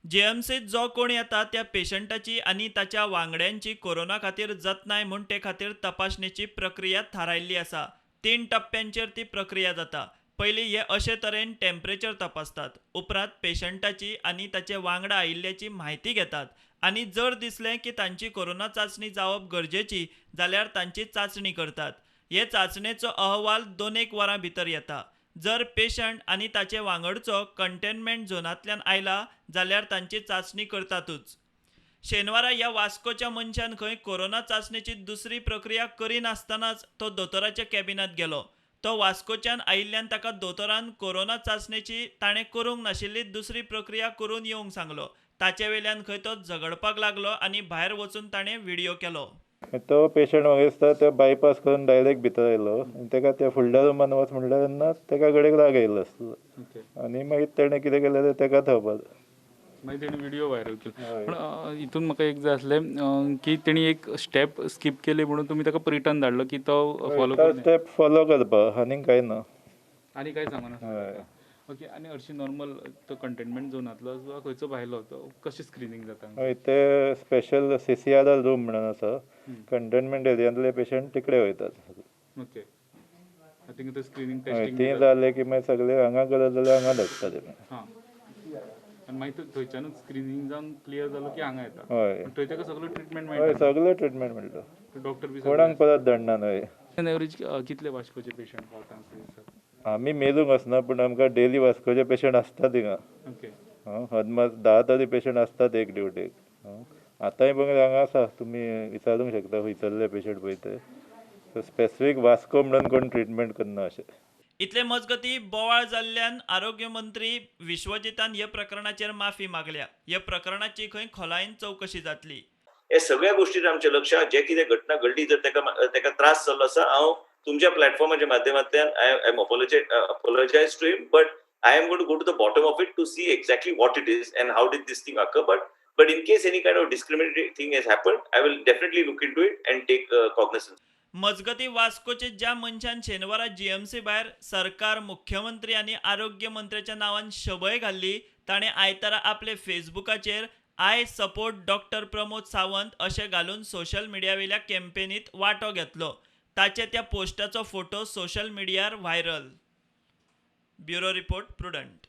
जीएमसीत जो कोण येता त्या पेशंटाची आनी ताच्या वांगड्यांची कोरोना खातीर जतनाय म्हूण ते खातीर तपासणेची प्रक्रिया थारायल्ली आसा. 3 टप्प्यांचेर ती प्रक्रिया जाता. पयलीं हे अशे तरेन टेम्परेचर तपासतात, उपरांत पेशंटाची आनी ताचे वांगडा आयिल्ल्याची म्हायती घेतात आनी जर दिसलें की तांची कोरोना चांचणी जावप गरजेची जाल्यार तांची चांचणी करतात. हे चांचणेचो अहवाल 2-1 वरां भितर येता. जर पेशंट आनी ताचे वांगडचो कंटेनमेंट झोनांतल्यान आयला जाल्यार तांची चांचणी करतातूच. शेनवारा ह्या वास्कोच्या मनशान खंय कोरोना चांचणेची दुसरी प्रक्रिया करिनासतनाच तो दोतोराच्या कॅबिनांत गेलो. तो वास्कोच्यान आयिल्ल्यान ताका दोतोरान कोरोना चांचणेची ताणें करूंक नाशिल्ली दुसरी प्रक्रिया करून येवंक सांगलो. ताचे वेल्यान खंय तो झगडपाक लागलो आनी भायर वचून ताणें व्हिडियो केलो. तो पेशंट म्हाका दिसता ते बायपास करून डायरेक्ट भितर आयलो आनी ताका त्या फुडल्या रुमान वच म्हणल्यार तेन्ना ताका कडेन राग आयलो आसलो आनी मागीर तेणें कितें केलें तें ताकाच खबर. मागीर तेणी व्हिडियो व्हायरल केलो. पण हितून म्हाका एक जाय आसलें की तेणी एक स्टेप स्कीप केली म्हणून तुमी ताका रिटर्न धाडलो की तो फॉलो तो स्टेप फॉलो करपाक आनीक कांय ना. आनी कांय सांगना. ओके. आनी हरशीं नॉर्मल तो कंटेनमेंट झोनांतलो वा खंयचो भायलो तो कशें स्क्रिनींग जाता? हय, ते स्पेशल CCRR room म्हणून आसा. कंटेनमेंट एरियांतले पेशंट तिकडे वयतात. ओके. थिंगा स्क्रिनींग टेस्टिंग थंय जालें की मागीर सगळे हांगा करत जाल्यार हांगा धाडटा ते. हां, आनी मागीर थंयच्यानूच स्क्रिनींग जावन क्लियर जालो की हांगा येता. हय, थंय ताका सगळो ट्रिटमेंट मेळटा. हय, सगळें ट्रिटमेंट मेळटा. डॉक्टर बी कोणाक परत धाडना. न्हय, एवरेज कितले वास्कोचे पेशंट पावता दिसा? आमी मेजूंक वचना पूण आमकां डेली वास्कोचे पेशंट आसता थिंगा. ओके. अदमास 10 तरी पेशंट आसतात एक ड्युटेक. आतांय पळय हांगा आसा, तुमी विचारूंक शकता खंयसरले पेशंट पळय ते. सो स्पेसिफीक वास्को म्हणून कोण ट्रिटमेंट करना अशें. इतले मजगती बोवाळ जाल्ल्यान आरोग्य मंत्री विश्वजितान ह्या प्रकरणाचेर माफी मागल्या. ह्या प्रकरणाची खंय खोलायेन चवकशी जातली. हे सगळ्या गोष्टीर आमचे लक्ष जे कितें घटना घडली जर ताका त्रास जाल्लो आसा, हांव तुमच्या प्लॅटफॉर्माच्या माध्यमांतल्यान I am apologise to him, but I am going to go to the bottom of it to see exactly what it is and how did this thing occur. But in case any kind of discriminatory thing has happened, I will definitely look into it and take cognizance. मजगती वास्कोचे ज्या मनशान शेनवारा GMC भायर सरकार, मुख्यमंत्री आनी आरोग्य मंत्र्याच्या नांवान शबय घाल्ली ताणें आयतारा आपले फेसबुकाचेर I support doctor Pramod Sawant अशें घालून सोशल मिडियावेल्या कॅम्पेनीत वांटो घेतलो. ताचे त्या पोस्टाचो फोटो सोशल मिडियार व्हायरल. Bureau report, Prudent.